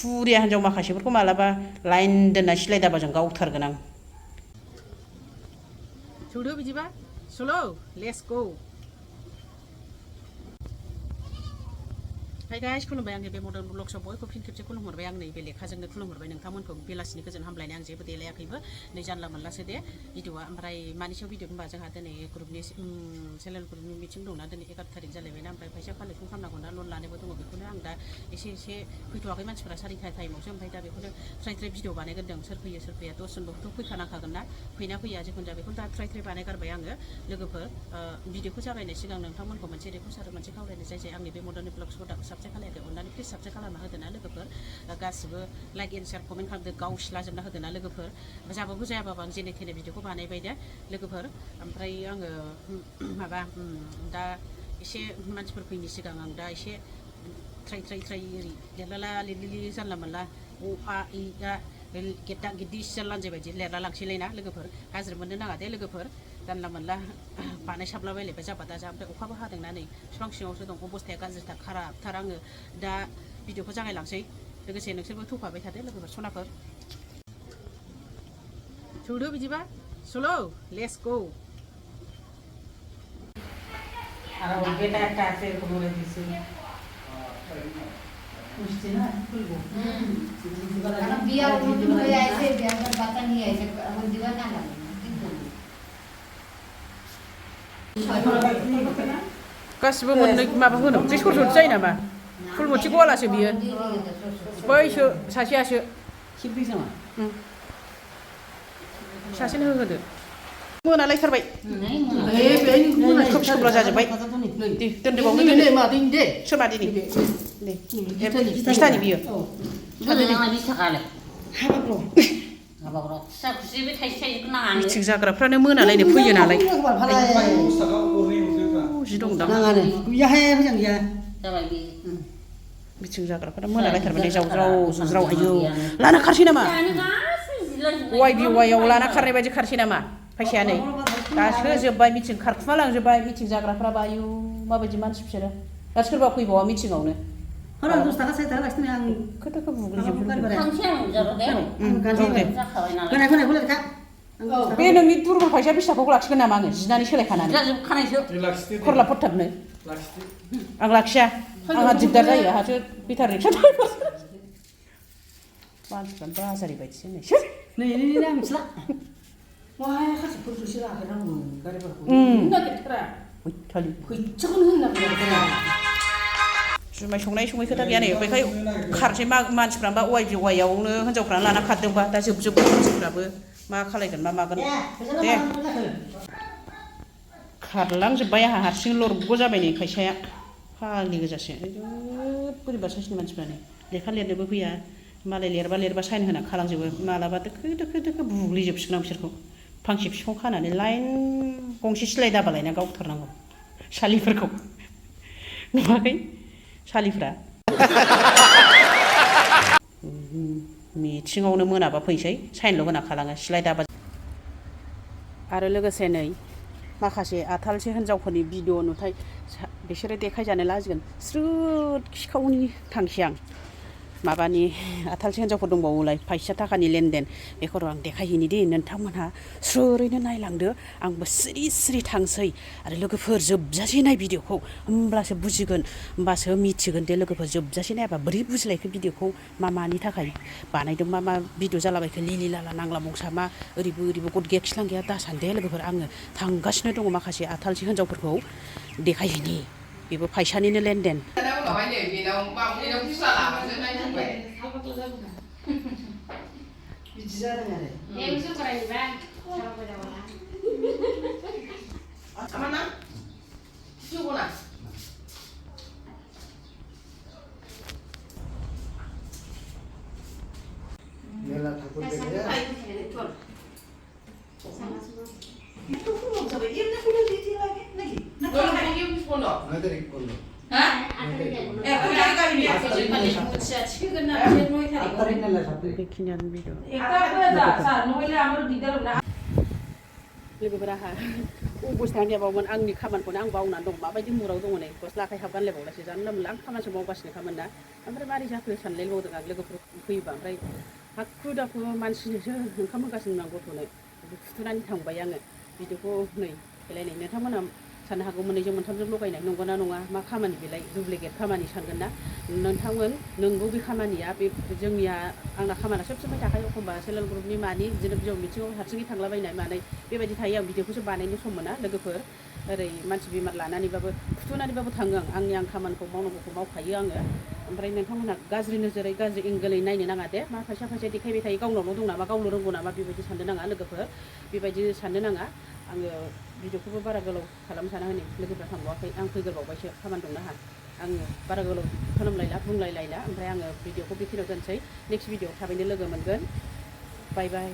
फुरिया हिनजाव माखासेफोरखौ मालाबा लाइन दोनना सिलाय दाबाजों गावथारगोन आं सौदो बिदिबा सलो लेट्स गो हाय गाइस खुलुमबाय आंनि बे मदार्न ब्लग्सआव बयखौबो फिन खेबसे खुलुमहरबाय आं नैबे लेखाजोंनो खुलुमहरबाय नोंथांमोनखौ बेलासिनि गोजोन हामलायनाय आं जेबो देलायाखैबो नै जानला मोनलासो दे भिडिअआ ओमफ्राय मानि सायाव भिडिअ होनबा जोंहा दिनै ग्रुपनि सेल्फ हेल्प ग्रुपनि मिटिं दंना दिनै 11 थारिख जालायबायना ओमफ्राय फैसा कालेक्सन खालामनांगौ ना लन लानोबो दङ बेखौनो आं दा एसे फैथ'वाखै मानसिफोरा 4:30 टाइमावसो ओमफ्राय दा बेखौनो ट्राइ भिडिअ बानायग्रोदों सोर फैया 10 जनबोथ' फैखानांखागोन ना फैया जिखुनु जा बेखौनो दा ट्राइ बानायगारबाय आङो लोगोफोर भिडिअखौ जागायनाय सिगां नोंथांमोनखौ मोनसे रिक्वेस्ट आरो मोनसे खावलायनाय जाय आंनि बे मदार्न ब्लग्सखौ साबस्क्राइब खालायाखै अननानै प्लिज साबस्क्राइब खालामना होदो ना लोगोफोर गासिबो लाइक एन्ड शेयार कमेन्ट खालामदो गावसिलाजोबना होदो ना लोगोफोर जाबाबो जायाबाबो आं जेने थेने भिडिअखौ बानायबाय दे लोगोफोर ओमफ्राय आङो माबा दा एसे मानसिफोर फैनि सिगां आं दा एसे ट्राइ ओरै लेरला लिरलिलि जानला मोनला अ आ इ आ गेदा गिदि सिजालानजे बायदि लेरला लांसैलाय ना लोगोफोर गाज्रि मोननो नाङा दे लोगोफोर जानला मोनला बानायसाबलाबायलायबाय जाबा दा जा ओमफ्राय अखाबो हादोंना नै बिफां सिङावसो दं अबस्थाया गाज्रिथार खाराबथार आङो दा भिडिअखौ जागायलांसै लोगोसे नोंसोरबो थौफाबाय थादो लोगोफोर सनाफोर सौदो बिदिबा सलो लेट्स गो आरो बेटा काफे बोले दिसि मुश्किल है फुलगो बिया उठून ऐसे बिया का बात नहीं ऐसे वो दीवाना ना गासिबो मोननै माबा होनो बे सरसर जायो नामा फुलमथि गलासो बियो बैसो सासेयासो सासेनो होदो मोनालायथारबाय खोब सोब्ला जाजोब्बाय दोनदोबावनो सोर मादिनि बिथानि बियो मिथिं जाग्राफ्रानो मोनालायनो फैयो नालाय जि दं दां मिथिं जाग्राफ्रा मोनालायथारबाय जावज्राव आयौ लाना खारसै नामा वाइआव लाना खारनाय बायदि खारसै नामा फैसाया नै दासो जोब्बाय मिथिं खारखुमा लांजोब्बाय मिथिं जाग्राफ्राबो आयु माबायदि मानसि बिसोरो दा सोरबा फैबावा मिथिङावनो खोथाखौ बे नोंनि दुर्बल फैसा बिसाखौ लाखिगोन नामा आङो जिनानै सोलायखानानै खरला फथाबनो आं लाखिया आंहा दिगदार जायो आंहासो बेटार रिक्सा मानसिफ्रानो बाजारि बायदिसो नै आं मिथिला जुमाय संनाय खोथा गैया नै बेखाय खारसै मानसिफ्राबा वाइआवनो हिनजावफ्रानो लाना खारदोंबा दा जोबजोब्बाय मानसिफ्राबो मा खालायगोन मा मागोन दे खारलांजोब्बाय आंहा हारसिं लरग' जाबाय नै फैसाया फाग्लि गोजासो बोरैबा साइसनि मानसिफ्रानो लेखा लिरनोबो फैया मालाय लिरबा साइन होना खालामजोबो मालाबा दोखो बुग्लिजोबसिगोन आं बिसोरखौ फांसे बिफां खानानै लाइन गंसे सिलाय दाबालायना गावथारनांगौ सालिफोरखौ नुवाखै सालिफ्रा मिथिङावनो मोनाबा फैसै साइनल' होना खालाङो सिलाय दाबा आरो लोगोसे नै माखासे आथालसे हिनजावफोरनि भिडिअ नुथाय बिसोरो देखायजानो लाजिगोन स्रुद खिखावनि थांसै आं माबानि आथालसे हिनजावफोर दंबावोलाय फैसा थाखानि लेनदेन बेखौ आं देखायहैनि दे नोंथांमोनहा स्रोरैनो नायलांदो आंबो सिरि थांसै आरो लोगोफोर जोबजासे नाय भिडिअखौ होमब्लासो बुजिगोन होमबासो मिथिगोन दे लोगोफोर जोबजासे नायाबा बोरै बुजिलायखो भिडिअखौ मानि थाखाय बानायदों मा भिडिअ जालाबायखो लिलि लाला नांला बंसा मा ओरैबो गद गैया खिस्लां गैया दासान दे लोगोफोर आङो थांगासिनो दङ माखासे आथालसे हिनजावफोरखौ देखायहैनि बेबो फैसानिनो लेनदेन बिदि जादों लोगोफोरा अबस्थायानो गैयाबावोमोन आंनि खामानिखौनो आं बावनानै दं माबायदि मुराव दङ नै गस्ला आखाइ हाब गानलायबावलासो जानला मोनला आं खामानिसो मावगासिनो खामोन ना ओमफ्राय मारै जाखो सानलायबावदों आं लोगोफोर फैयोबा ओमफ्राय हाखु दाखु मानसिनोसो ओंखाम होगासिनो आं गथ'नो फुथुनानै थांबाय आङो भिडिअखौ नै बेलायनाय नोंथांमोना साननो हागौ मोननैजों मोनथामजों लगायनाय नंगौना नङा मा खामानि बेलाय दुप्लिकेट खामानि सानगोन ना नोंथांमोन नोंगौ बे खामानिया बे जोंनिया आंना खामानिया सब समाय थाखायो एखमबा सेल्फ हेल्प ग्रुपनि मानि बिदिनो बिजौ मिथिङाव हारसिङै थांलाबायनाय मानाय बेबायदि थायो आं भिडिअखौसो बानायनो सम मोना लोगोफोर ओरै मानसि बेमार लानानैबाबो फुथुनानैबाबो थाङो आं खामानिखौ मावनांगौखौ मावखायो आङो ओमफ्राय नोंथांमोनहा गाज्रि नोजोरै गाज्रि एंगोलै नायनो नाङा दे मा खायसे खायसे देखायबाय थायो गावनावल' दं नामा गावल' रोंगौ नामा बेबायदि साननो नाङा लोगोफोर बेबायदि साननो नाङा आङो भिडिअखौबो बारा गोलाव खालामनो साना हनै लोगोफ्रा थांबावाखै आं फैग्रोबावबायसो खामानि दंना आंहा आङो बारा गोलाव खालामलायला बुंलायलायला ओमफ्राय आङो भिडिअखौ बेखिनियाव दोनसै नेक्स्ट भिडिअआव थाबैनो लोगो मोनगोन बाय बाय